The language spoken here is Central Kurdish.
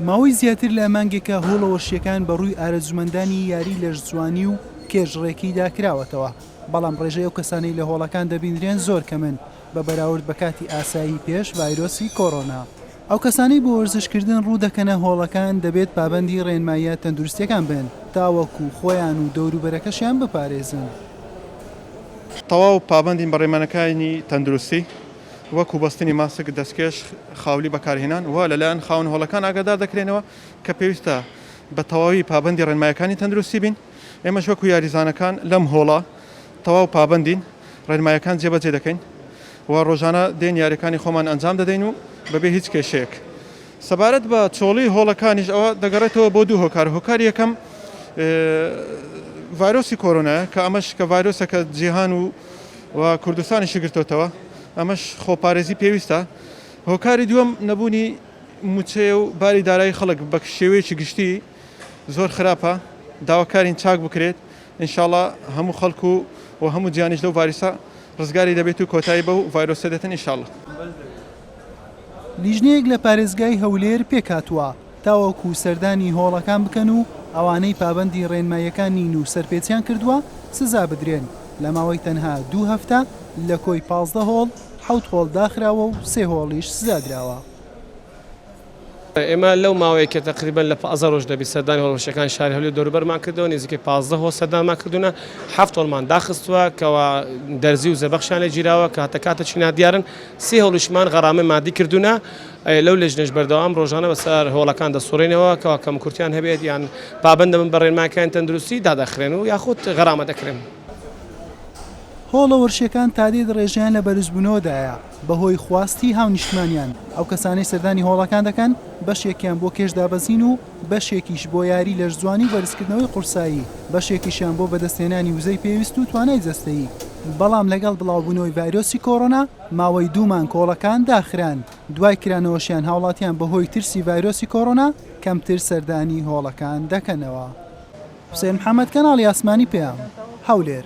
ماوەی زیاتر لە مانگێکە هۆڵە وەرشییەکان بە ڕووی ئارەزوومەندانی یاری لەشجوانی و کێشڕێکیدا کراوەتەوە، بەڵام ڕێژەی ئەو کەسانەی لە هۆڵەکان دەبینرێن زۆر کەمن بە بەراورد بە کاتی ئاسایی پێش ڤایرۆسی کۆرۆنا. ئەو کەسانەی بۆ وەرزشکردن ڕوو دەکەنە هۆڵەکان دەبێت پابەندی ڕێنماییە تەندروستییەکان بن تاوەکو خۆیان و دەوروبەرەکەشیان بپارێزن. تەواو پابەندین بە ڕێنماییەکانی تەندروستی وەکو بەستنی ماسک، دەستکێش، خاولی بەکارهێنان و لەلایەن خاوەن هۆڵەکان ئاگادار دەکرێنەوە کە پێویستە بە تەواوی پابەندی ڕێنماییەکانی تەندروستی بین. ئێمەش وەکو یاریزانەکان لەم هۆڵە تەواو پابەندین، ڕێنماییەکان جێبەجێ دەکەین و ڕۆژانە دێین یارییەکانی خۆمان ئەنجام دەدەین و بەبێ هیچ کێشەیەک. سەبارەت بە چۆڵی هۆڵەکانیش ئەوە دەگەڕێتەوە بۆ دوو هۆکار، هۆکاری یەکەم ڤایرۆسی کۆرۆنایە کە ئەمەش کە ڤایرۆسەکە جیهان و و کوردستانیشی گرتۆتەوە، ئەمەش خۆپارێزی پێویستە. هۆکاری دووەم نەبوونی مووچەیە و باری دارایی خەڵک بە شێوەیەکی گشتی زۆر خراپە، داواکارین چاک بکرێت، ان شاءاللە هەموو خەڵک و و هەموو جیهانیش لەو ڤایرۆسە ڕزگاری دەبێت و کۆتایی بەو ڤایرۆسە دێتن ان شاءاللە. لیژنەیەک لە پارێزگای هەولێر پێکهاتووە تاوەکو سەردانی هۆڵەکان بکەن و ئەوانەی پابەندی ڕێنماییەکان نین و سەرپێچیان کردووە سزا بدرێن، لە ماوەی تەنها دوو هەفتە لە کۆی 15 هۆڵ، حەوت هۆڵ داخراوە و سێ هۆڵیش سزادراوە. ئێمە لەو ماوەیە کە تەقریبەن لە 15 ڕۆژ دەبی سەردانی هۆڵ وەرزشیەکانی شاری هەولێر دەوروبەرمان کردەوە نزیکەی 15 هۆڵ سەردانمان کردوونە حەفت هۆڵمان داخستووە کەوا دەرزی و زەبەخشیان لێ گیراوە کە هەتا کاتێکی نادیارن سێ هۆڵیشمان غەرامەی مادی کردوونە لەو لێژنەش بەردەوام ڕۆژانە بەسەر هۆڵەکان دەسوڕێنەوە کەوا کەموکورتیان هەبێت یان پابەند دەبن بە ڕێنمایەکانی تەندروستی دادەخرێن و یاخود غەرامە دەکرێن. هۆڵە وەرشیەکان تادێت ڕێژەیان لە بەرزبوونەوەدایە بەهۆی خواستی هاونیشتمانیان، ئەو کەسانەی سەردانی هۆڵەکان دەکەن بەشێکیان بۆ کێش دابەزین و بەشێکیش بۆ یاری لەشجوانی و بەرزکردنەوەی قورسایی، بەشێکیشیان بۆ بەدەستهێنانی وزەی پێویست و توانای جەستەیی، بەڵام لەگەڵ بڵاوبوونەوەی ڤایرۆسی کۆرۆنا ماوەی دوو مانگ هۆڵەکان داخران، دوای کرانەوەشیان هاوڵاتیان بەهۆی ترسی ڤایرۆسی کۆرۆنا کەمتر سەردانی هۆڵەکان دەکەنەوە. حوسێن محەمەد، کەناڵی ئاسمانی پەیام، هەولێر.